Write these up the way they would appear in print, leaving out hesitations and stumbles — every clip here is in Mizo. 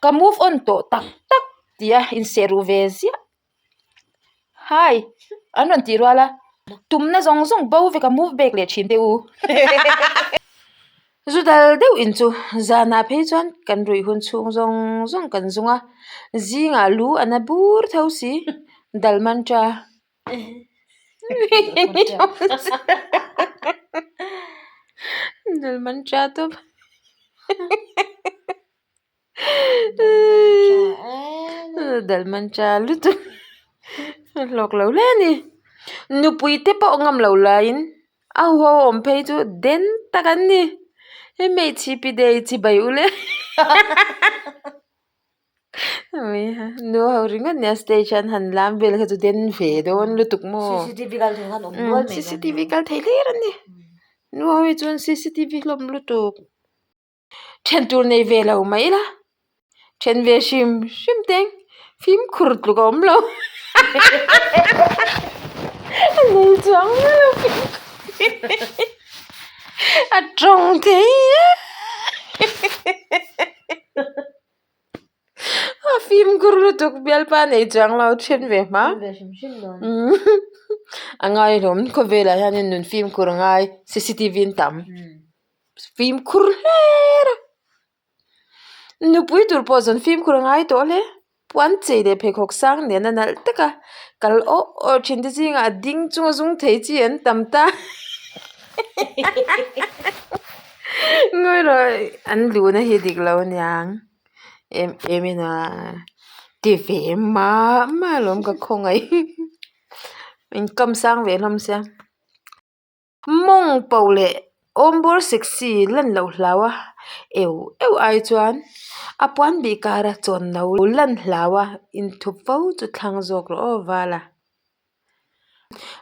Ka move on tawh tak tak tia inseh ruh ve ziah. Hi! An rawn tih rual a, tumna zawng zawng bo vek a move back leh thin teh u. Zu dal deuh in chu zanah phei chuan kan ruih hun chhung zawng zawng kan zung a, zingah lu a na bur tho si, dal man ta. Dal man ta tawp. Dal man cha lutuk hlawk lo hle a ni nupui te pawh ngam lo laiin a huho awm phei chu den tak an ni he hmeichhe pi dei chibai ule nu ho ringawt nia stage an han lam vel kha chu den ve dawn lutuk maw cctv kal thei khan awm nual mai cctv kal thei hlir an ni nu ho hi chuan cctv hlawm lutuk. Then tur nei ve lo mai ila then ve hrim hrim teng fimkhur tluk a awm lo a nei chuang lo a tawng thei e. A fimkhur lutuk bialpa nei chuang lo then ve hma a ngaihawm khawvelah hianin nun fimkhur a ngai cctv an tam. Fimkhur hle a, nupui tur pawh zawn fimkhur a ngai tawh hle, puan chei leh pheikhawk sang nen a nalh tak a, kal awh awh thin te zingah a ding chunga zung thei chi an tam ta ngawi rawh an luhna hi dik lo aniang em em in a ti ve mah mah alawm ka khawngaih inkam sang ve hlawm sia. Mawng poh leh awmbawr sexy lan loh hlau a eu eu ai chuan a puan bih kara chawn no lan hlau a inthup fo chu thlang zawk rawh aw val a.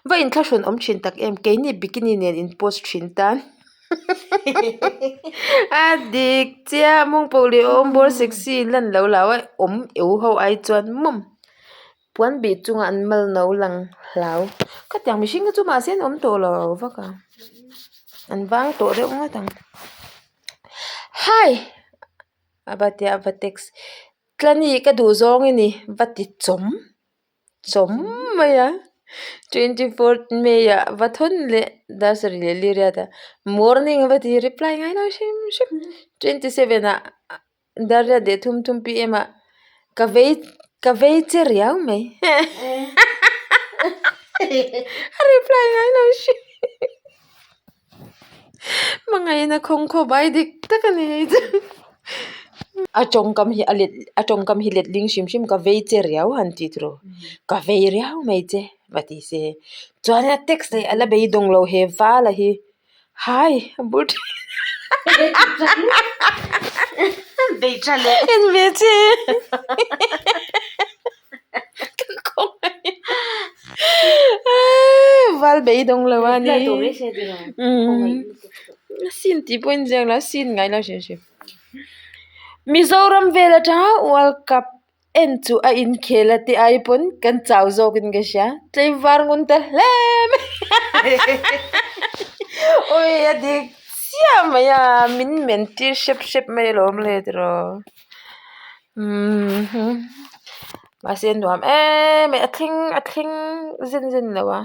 Va inthlahrun awm thin tak em keini bikini nen in post thin tan a dik chiah mawng poh leh awmbawr sexy lan loh hlau a awm eu ho ai chuan mawm. Puan bih chungah an mal no lang hlau. Khatiang mihring kha chu mahse an awm tawh lo vak ang. An vang tawh deuh ngawt ang. Hi! A va tia a va text. Tlani ka duh zawng i ni va ti chawm chawm mai a. 24th May ah va thawn leh dar sarih leh li riat ah morning a va ti reply ngai lo hrim hrim. 27 ah. Darriat leh thum thum pm ah ka vei ka vei che riau mai a reply ngai lo hrim hmangaihna khawng khawp ai dik tak a ni hei chu a tawngkam hi a let a tawngkam hi letling hrim hrim ka vei che riau han tih tur ka vei riau mai che va ti se chuan a text leh a la beidawng lo he val a hi. Hai a bul Bei tha leh. En ve che. Ka khawngaih. Val beidawng lo a ni. Sin tih pawhin ziak lo a sin ngai lo hrim hrim. Mizoram vel atanga World Cup En chu a inkhel a ti ai pawn kan chau zawk in ka hria tlei var ngun ta hle mai awi a dik chiah mai a min men tir hrep hrep mai alawm le tiraw umm mahse a nuam em mai a thleng a thleng zen zen lo a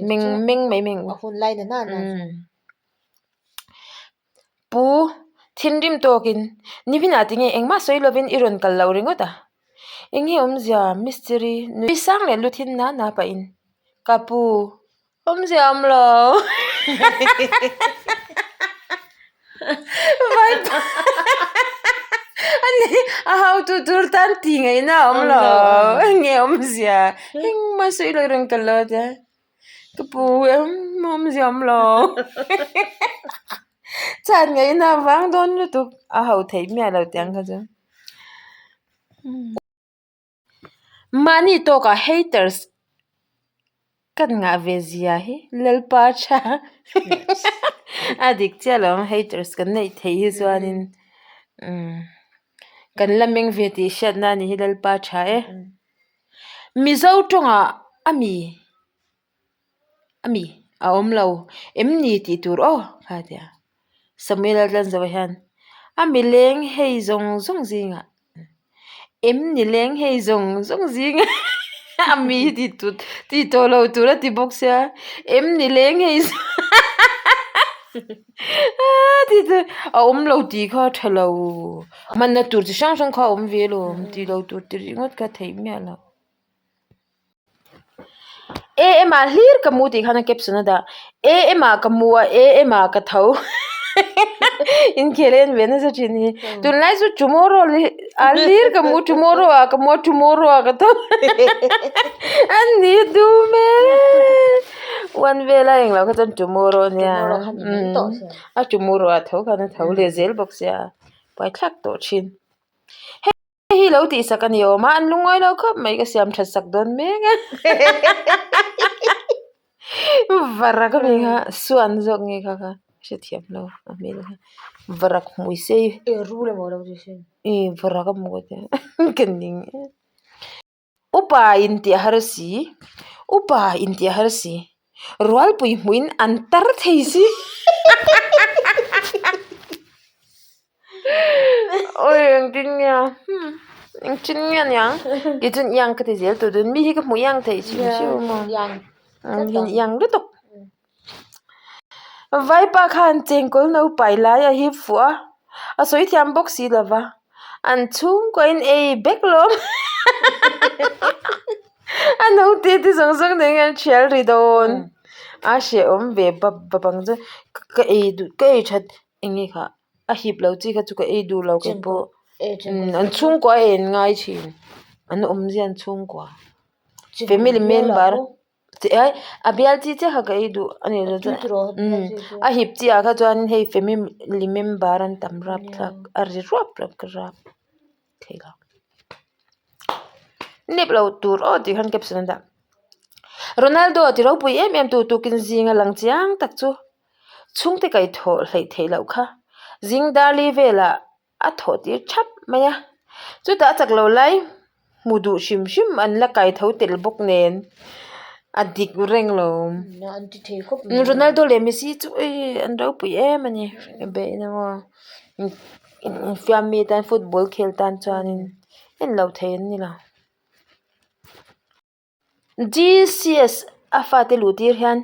meng meng mai mai a hun lai na na na. Pu, thinrim tawkin, Niminah tinge engmah sawi lovin i rawn kal loh ringawt a? Enge awmzia mistiri nui sang leh lu thin na na pahin, Ka pu, awmzia awm lo. Vaipa ani a hautu tur tan tih ngaihna a awm lo. Enge awmzia engmah sawi lo i rawn kal lo a tia. Ka pu em awmzia awm lo chhan ngaihna vang dawn lutuk a ho theih miah lo tiang kha chu mahni tawkah haters kan ngah ve zia hi lalpa tha a dik chiah lo ang haters kan neih theih hi chuanin umm kan la meng ve tih hriatna a ni hi lalpa tha e. Mizo tawngah a mi a mi a awm lo em ni tih tur aw kha a ti a Samuel a tlan zawh hian a mi leng hei zawng zawng zingah. Em ni leng hei zawng zawng zing a mi hi ti tut ti tawh lo tur a ti bawk sia em ni leng hei ti te a awm lo tih kha a tha lo hmanna tur chi hrang hrang kha a awm ve alawm tih loh tur ti ringawt kha theih miah loh. AM ah hlir ka mu tih khan a caption a dah AM ah ka mu a AM ah ka tho inkhel en ve nasa thin hi tunlai chu tomorrow ah hlir ka mu tomorrow ah ka mu a tomorrow ah ka tho a ni duh hmel e one vela englo kha chuan tomorrow ania a tomorrow ah tho khan a tho leh zel bawk sia buaithlak tawh thin. Hei hi lo tihsak a ni awm a an lungawi lo khawp mai ka siam that sak dawn mek a varak a mi kha suan zawk nge kha kha hrethiam lo a hmel kha varak hmui sei ih varak a hmu ka tia ka ning em. Upa intih a har si upa intih a har si rualpui hmuhin an tar thei si awi engtin nge a hmm engtin nge aniang kei chuan iang ka ti zel tawh dawn mi hi ka hmu iang theih hrim hrim a iang lutuk vaipa khan chengkawl no pai lai a hip fuh a a sawi thiam bawk si lo va an chhungkaw in ei bek lawm a naute te zawng zawng nen hian an thial ri dawn a hrehawm ve bap bap ang chu ka ei duh ka ei that eng nge kha a hip lo chi kha chu ka ei duh lo kei pawh an chhungkua a en ngai thin an awmzia an chhungkua family member. A bial chi chiah kha ka ei duh a nih loh chuan a hip chiah ah kha chuan hei family member an tam rap thlak a ri ruap ruap ka rap thei lo nep lo tur aw tih khan caption a dah Ronaldo ti ropui em em tu tukin zinga lang chiang tak chu chhungte kaihthawh hleih theih loh kha zing darli velah. a thawh tir thap mai a chutah a chak lo lai hmu duh hrim hrim an la kai tho tel bawk nen a dik reng lo Ronaldo leh Messi chu ei an ropui em a ni infiammi tan football khel tan chuanin en lo thei an ni lo. GCS a fate luh tir hian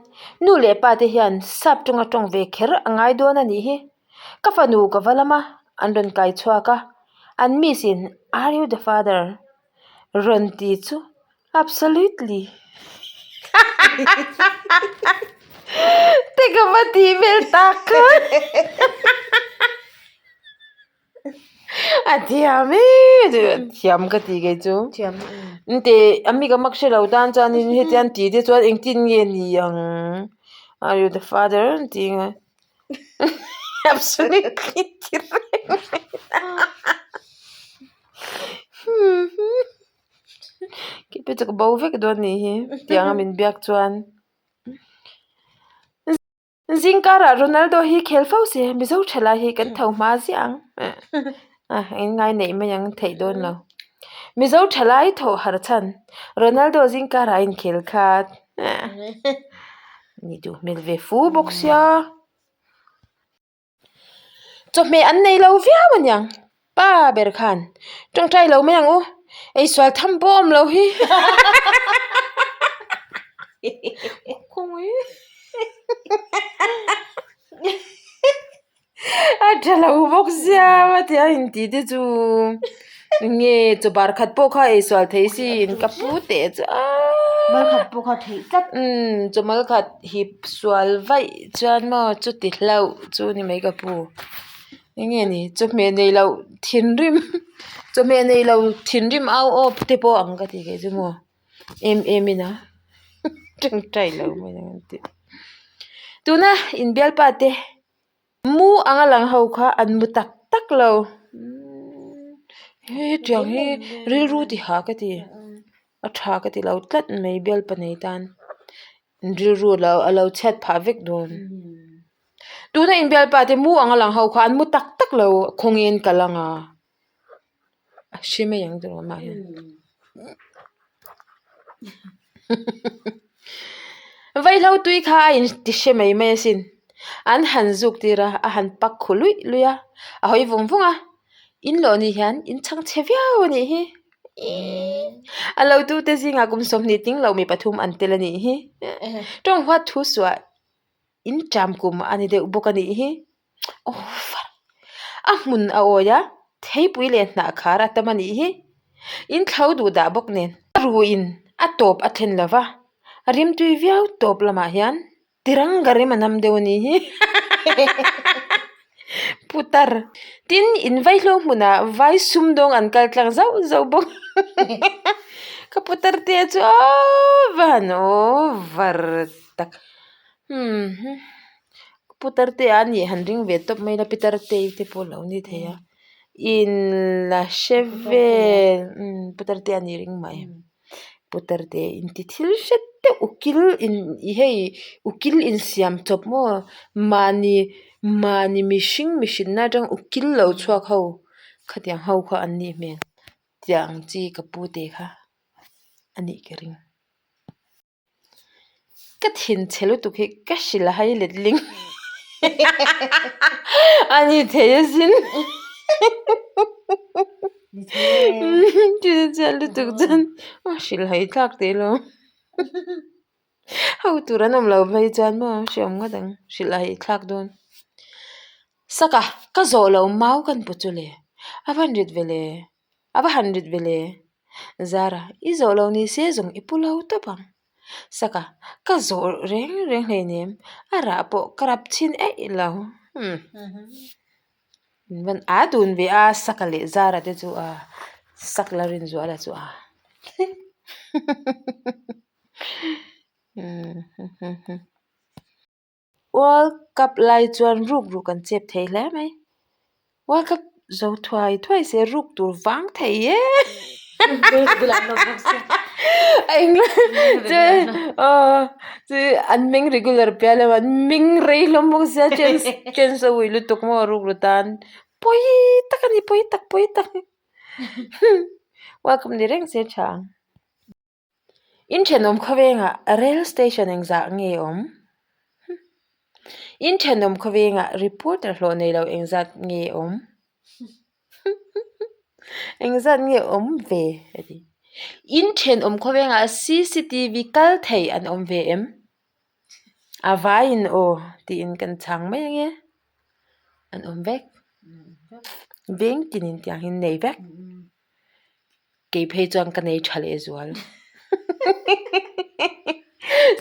nu leh pa te hian sap tawnga tawng ve kher a ngai dawn a nih hi. Ka fanu ka va lam a, an rawn kai chhuak a, an miss in are you the father? Rawn ti chu absolutely te ka va tih vel tak kha. A thiam e thiam ka ti kei chu inte a mi ka mak hre lo tan chuanin hetiang tih te chuan engtin nge ni ang are you the father an ti ang absolutely ti reng mai keipawh chu ka bo vek dawn anih hi tiang a min biak chuan. Zingkarah Ronaldo hi khel fo se, Mizo thalai hi kan tho hma ziah ang. A in ngai neih mai ang theih dawn lo. Mizo thalai thawh har chhan Ronaldo zingkarah a inkhel khat. Ni duh hmel ve fu bawk sia. Chawhmeh an nei lo viau aniang pa ber khan tawngtai lo mai ang u ei sual tham pawh a awm lo hi a tha lo bawk sia a tia intih te chu Nge chaw bar khat pawh kha ei sual thei sin ka pu teh chu aaa Mal khat pawh kha theih tlat. Umm chaw mal khat hip sual vaih chuan maw chuti hlauh chu ni mai ka pu. Enge ni chawhmeh nei loh thinrim chawhmeh nei lo thinrim au awp te pawh ang ka ti kei chu maw em em in a tawngtai lo mai ang an ti. Tuna inbialpa te. Mu anga lang ho kha an mu tak tak lo hetiang hi rilru ti hah ka ti a tha ka ti lo tlat mai bialpa nei tan rilru a lo chhiat phah vek dawn tuna inbialpa te mu anga lang ho kha an mu tak tak lo khawngin ka lang a. A hre mai ang tawh amah hian vaihlo tui kha a in ti hre mai mai asin an han zuk tir a a han pak khu luih luih a a hawi vung vung a in lawh ni hian in chhang chhe viau a nih hi. A lo tute zingah kum 20 tling lo mi pathum an tel a nih hi. Tawng huat thu suah in ṭam kum a ni deuh bawk a nih hi. Over. A hmun a awi a, theipui leh hnah khar a tam a nih hi. In thlo duh dah bawk nen. A ruin a tawp a thlen lo va, a rimtui viau tawp lamah hian tiranga rim a nam deuh a nih hi. Putar. Tin, in vaihlo hmunah vai sumdawng an kal tlang zauh zauh bawk. Ka putar te chu over han over tak. Umm putar te a nih han ring ve tawp mai la pitar te te pawh a lo ni thei a in la hre vel umm putar te a nih ring mai putar te in ti thil hret deuh ukil in hei ukil insiam chawp maw mahni mahni mihring mihrinna atang ukil lo chhuak ho khatiang ho kha an nih hmel tiang chi ka pu te kha a nih ka ring. Ka thinchhe lutuk hi ka hrilh hai letling a ni thei asin thinchhe lutuk chuan a hrilh hai thlak teh lo ho tur an awm lo phei chuan maw hreawm ngawt ang hrilh hai thlak dawn saka ka zawh loh mau kan pu chu le a van rit ve le. A va han rit ve le. Zara, i zawh lo ni se zawng i pu lo tawp ang. Saka, ka zawh reng reng hleinem, a rah pawh ka rap chhin eih lo. Umm. In van a dun ve a, Saka leh Zara te chu a, Sak la Rinzuala chu a. World Cup lai chuan ruk ruk an chep thei hle mai. World Cup zo thuai thuai se ruk tur vang thei e. An meng regular piah lo an meng rei hlawm bawk sia chance chance a ui lutuk maw ruk ru tan pawi tak a ni pawi tak pawi tak World Cup ni reng se tha ang. In thenawm khawvengah rail station engzah nge awm? In thenawm khawvengah reporter hlawh nei lo engzat nge awm? Engzat nge awm ve a ti. In thenawm khawvengah cctv kal thei an awm ve em? A vaiin aw tiin kan chhang mai ange. An awm vek. Veng tinin tiang hi an nei vek. Kei phei chuan ka nei tha leh zual.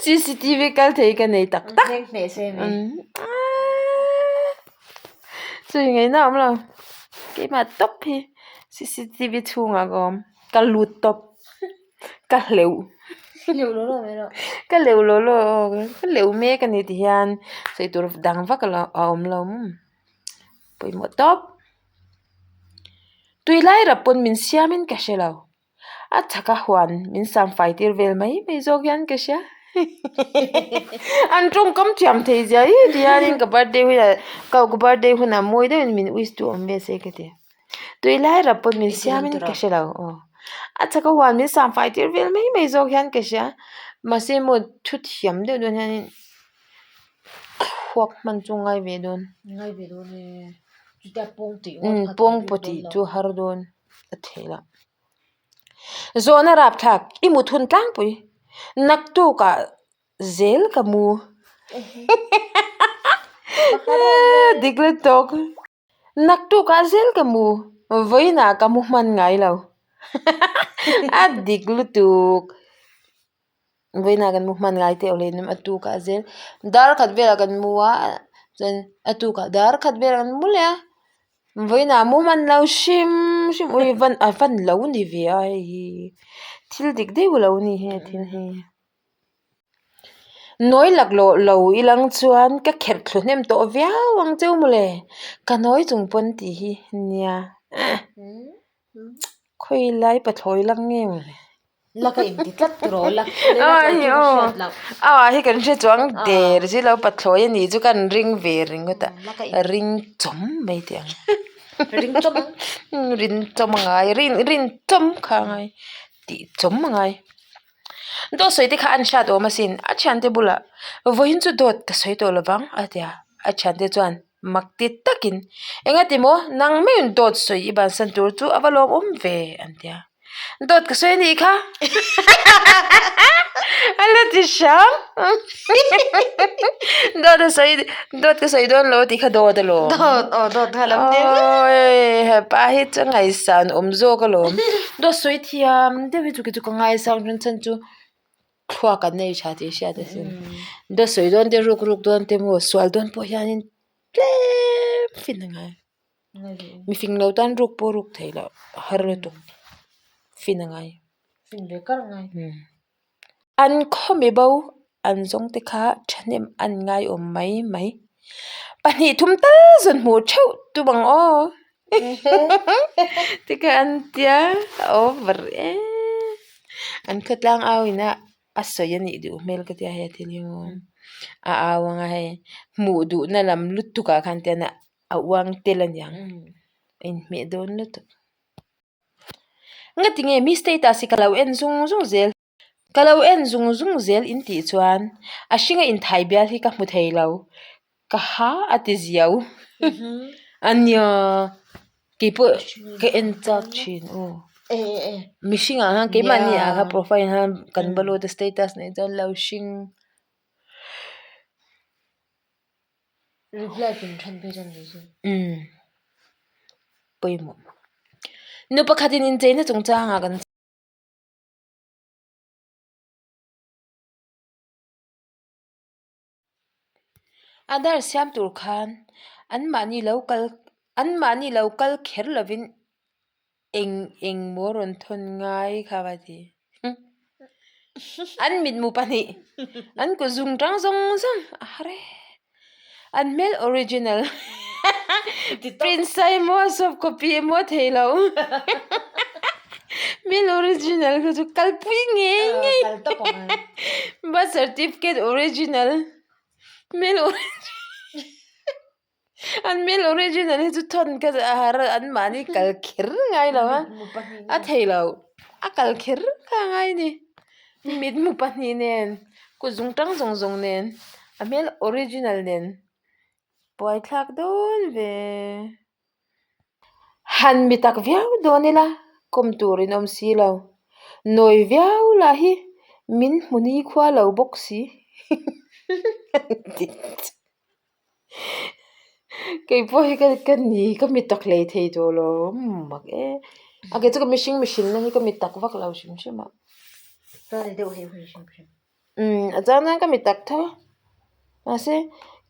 CCTV kal thei ka nei tak tak. Chui ngaihna a awm lo. Keimah tawp hi CCTV chhungah ka awm. Ka lut tawp. Ka hleuh. Ka hleuh lo lo aw. Ka hleuh mek a ni ti hian sawi tur dang vak a awm lo. Pawimawh tawp. Tui lai rap pawn min siam in ka hre lo. A chhak a huan min sam fai tir vel mai mai zawk hian ka hria. An tawngkam thiam thei zia hi ti hianin ka birthday hunah ka birthday hunah mawi deuhin min wish tu awm ve se ka ti. Tui lai rap pawn min siam in ka hre lo aw. A chhak a huan min sam fai tir vel mai mai zawk hian ka hria. Mahse maw thu thiam deuh dawn hianin. Khuak hman chu ngai ve dawn. Ngai ve dawn e. Chutia pawng tih ngawt kha pawng pawh tih chu har dawn a theih lah. Zawhna rapthlak i mut hun tlangpui. Naktukah zel ka mu. Dik lutuk. Naktukah zel ka mu. Vawiinah ka mu hman ngai lo. A dik lutuk. Vawiinah kan mu hman ngai teh awleh a tukah zel dar khat velah kan mu a chuan a tukah dar khat velah kan mu leh a vawiinah mu hman lo hrim hrim ui van a van lo ni ve a hei hi thil dik deuh a lo ni he thil hi nawi laklawh lo ilang chuan ka kherh thlu hnem tawh viau ang cheu mawle ka nawi chung pawn tih hi nia khawi lai pathlawi lang nge mawle. Laka in ti tlat tur aw lak a hi kan hre chuang der zui lo pathlawi a nih chu kan ring ve ringawt a ring chawm mai teh ang ring chawm ang rin chawm a ngai rin rin chawm kha a ngai tih chawm a ngai dawt sawi te kha an hriat awm asin a thiante bulah vawiin chu dawt ka sawi tawh lovang a ti a a thiante chuan mak ti takin engati maw nang meuhin dawt sawi i bansan tur chu a va lawmawm ve an ti a. Dawt ka sawi a nih kha. A la ti hram. Dawt a sawi dawt ka sawi dawn lo tih kha dawt alawm. Dawt aw dawt kha lo ti. Awii hepa hi chu ngaihsan awm zawk alawm. Dawt sawi thiam deuh hi chu kei chu ka ngaisang ṭhin chhan chu thluak an nei ṭha tih hriat asin. Dawt sawi dawn te ruk ruk dawn te maw sual dawn pawh hianin tlem fin a ngai. Mifing lo tan ruk pawh ruk theih loh a har lutuk fin a ngai. Fin ve kar a ngai. An khaw mi bo an zawng te kha thahnem an ngai awm mai mai. Pahnih thum tal zawn hmuh theuh tum ang aw. Tikha an tia a over em. An khawtlang au ina a sawi a nih duh hmel ka tia hei a thil hi maw a au anga hei hmuh duhna lam lutuk ah khan tian a uang tel a niang a inhmeh dawn lutuk. Ngati nge mi status hi ka lo en zung zung zel ka lo en zung zung zel in tih chuan a hringa inthai bial hi ka hmu thei lo ka ha a ti ziau a nia keipawh ka en chak thin aw mihring ah khan keimahni ah khan profile ah khan kan va lut a status nei chuan lo hring. Reply pin than phei chuan ni chu. Umm pawimawh. Nu pakhatin incheina chungchangah kan. Aadhaar siam tur khan anmahni lo kal anmahni lo kal kher lovin eng eng maw rawn thawn ngai kha va ti. An mitmu pahnih an kut zung tang zawng zawng a har e. An hmel original print sa emaw soft copy emaw a thei lo. Hmel original kha chu kalpui ngei ngei birth certificate original hmel original An hmel original hi chu thawn kha a har a an mahni kal kher ngai lo a a thei lo a kal kher kha a ngai a ni mitmu pahnih nen kut zung tang zawng zawng nen a hmel original nen buaithlak dawn ve. Han mi tak viau dawn ila kawm tur in awm si lo. Nawi viau lah hi min hmu ni khua lo bawk si. Kei pawh hi ka ni ka mi tak hlei thei tawh lo mak e. A kei chu ka mihring mihrinna hi ka mi tak vak lo hrim hrim a. Umm a chang chuan ka mi tak tho a mahse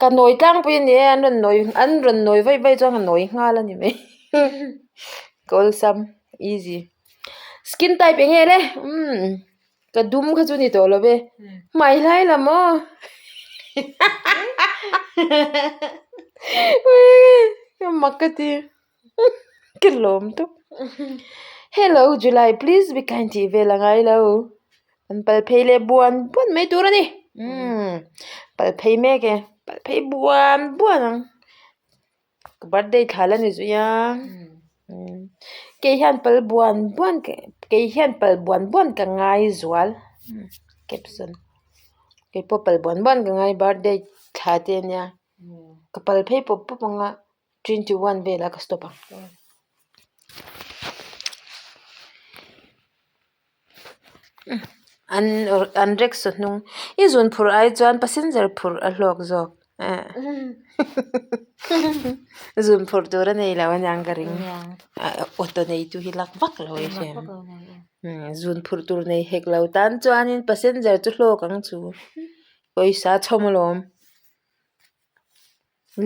ka nawi tlangpui a ni e an rawn nawi an rawn nawi vaih vaih chuan ka nawi nghal a ni mai ka awlsam easy skin type eng nge le umm ka dum kha chu ni tawh lo ve hmai hlai lam aw mak ka ti ka lawm tawp hello July please be kind tih vel a ngai lo. An pal phei leh buan buan mai tur a ni umm pal phei mek e pal phei buan buan ang ka birthday thla la ni zui a umm kei hian pal buan buan kei hian pal buan buan ka ngai zual caption kei pawh pal buan buan ka ngai birthday thla te a nia ka pal phei pawp pawp ang a 21 velah ka stop ang. An an rickshaw hnung i zun phurh ai chuan passenger phurh a hlawk zawk zun phurh tur a nei lo aniang ka ring auto nei tu hi lak vak lo i hria zun phurh tur nei hek lo tan chuanin passenger chu hlawk ang chu pawisa a chhawm alawm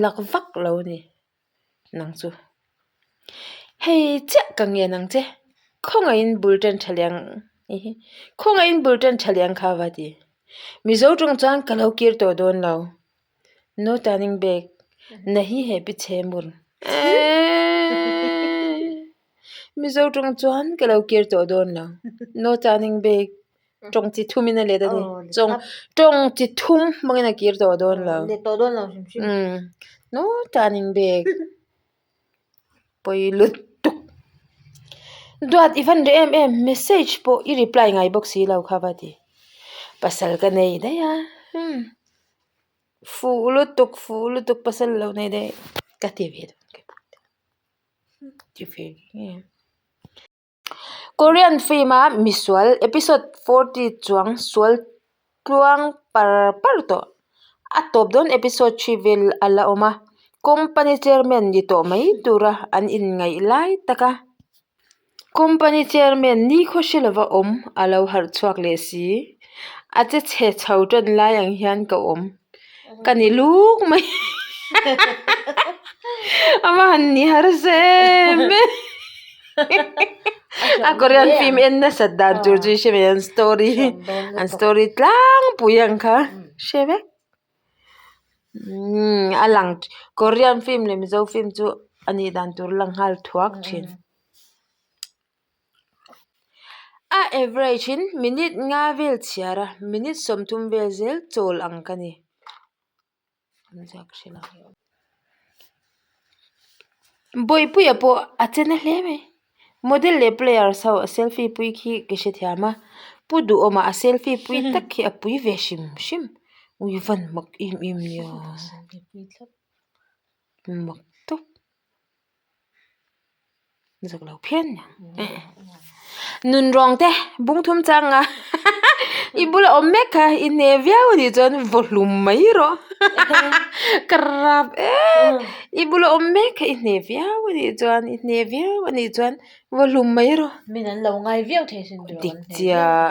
lak vak lo a ni. Nang chu hei chiah ka ngen ang che khawngaihin bul tan tha leh ang khawngaihin bul tan tha leh ang kha va ti Mizo tawng chuan ka lo kir tawh dawn lo no turning back nahi he pichhe mur eeii Mizo tawng chuan ka lo kir tawh dawn lo no turning back Tawng chi thum in a let a ni. Tawng tawng chi thum hmangin a kir tawh dawn lo. Let tawh dawn lo hrim hrim. Umm no turning back. Pawi lut tuk. Duat i van reh em em message pawh i reply ngai bawk si lo kha va ti. Pasal ka nei daih a umm fuh lutuk fuh lutuk pasal lo nei daih ka ti ve dawn. Ti ve nge. Korean film a misual episode 40 chuang sual tluang par par tawh. A tawp dawn episode 3 vel a la awm a. Company chairman ni tawh mai tura an inngaih lai tak a. Company chairman nikhaw hre lova awm a lo harh chhuak leh si. A che chhe chho tan lai ang hian ka awm. Ka ni luk mai. A va han ni har se em em. A Korean film en nasat dan tur chu i hre ve an story an story tlangpui ang kha hre vek. Umm a lang Korean film leh Mizo film chu a nih dan tur a lang nghal thuak thin. A average in minute nga vel chhiar a minute 30 vel zel chawl ang ka ni. Bawipuia pawh a che na hle mai model leh players ho a selfie pui khi ka hrethiam a pu duhawma a selfie pui tak khi a pui ve hrim hrim ui van mak em em nia mak tawp. Zak lo phian nia. Nun rawng te bung thum chang a i bula awm mek kha i hne viau a nih chuan vaw hlum mai rawh ka rap em i bula awm mek kha i hne viau a nih chuan i hne viau a nih chuan vaw hlum mai rawh. Min an lo ngai viau thei sin tur Dik chiah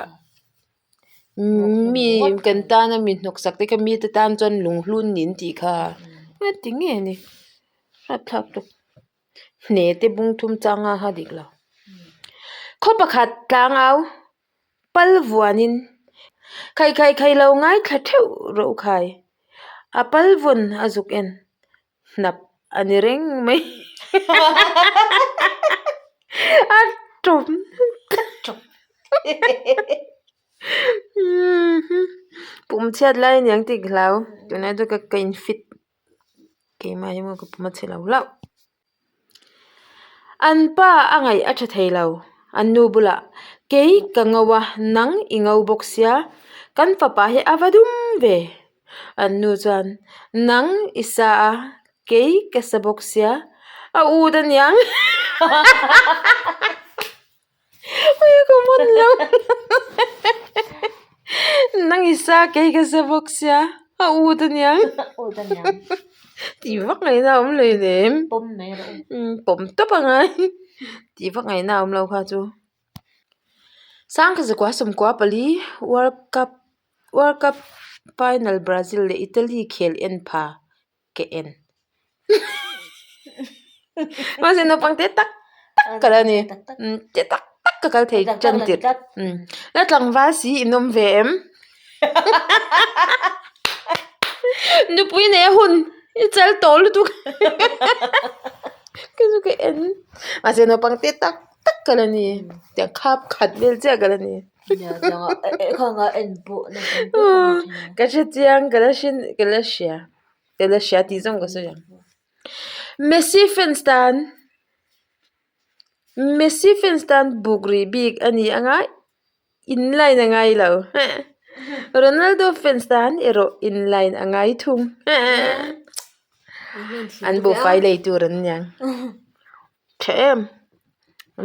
mi kan tana mi hnawksak te kha mite tan chuan lunghlun nin tih kha a ti nge ni rapthlak tawp. Hne te bung thum changa kha dik lo. Khaw pakhat tlangau pal vuanin khai khai khai lo ngaithla theuh rawh u khai. A pal vawn a zuk en hnap a ni reng mai. A tawp Pum chhiat lai a niang tih ka hlau. Tunlai chu ka in fit. Keimah hi maw ka pum a chhe lo hlauh. An pa a ngaih a tha thei lo. An nu bulah, Kei ka ngo a, nang i ngo bawk sia, kan fapa hi a va dum ve. An nu chuan, Nang i sa a, kei ka sa bawk sia, a ut a niang. Ui ka hmun lo Nang i sa kei ka sa bawk sia a ut a niang tih vak ngaihna a awm lo nem pawm tawp a ngai tih vak ngaihna a awm lo kha chu Sangkhat zakua sawmkua pali world cup world cup final Brazil leh Italy khel en pha ka en mahse naupang te tak tak ka la ni te tak tak ka kal thei tan tirh la tlangval si in awm ve em nupui nei a hun i chal tawh lutuk ka chu ka en mahse naupang te tak tak ka la ni tiang khap khat vel chiah ka la ni. Ka hre chiang ka la hre ka la hria ka la hria tih zawng ka sawi ang Messi fans tan Messi fans tan buk rih bik a ni anga in line a ngai lo Ronaldo fans tan erawh in line a ngai thung an buhfai lei tur an niang. Tha em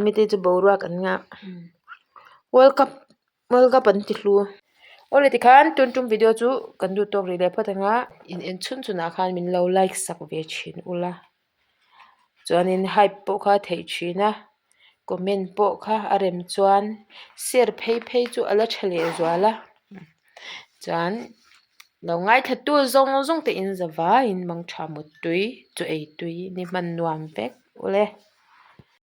mite chu boruak an ngah world cup world cup an ti hlu awle tikhan tun tum video chu kan duh tawk rih leh phawt anga in en chhun chhun ah khan min lo like sak ve thin ula chuanin hype pawh kha a theih thin a comment pawh kha a rem chuan share phei phei chu a la tha leh zual a chuan. Lo ngaithla zawng zawng te in za vaiin mangtha mut tui chaw ei tui ni hman nuam vek ule.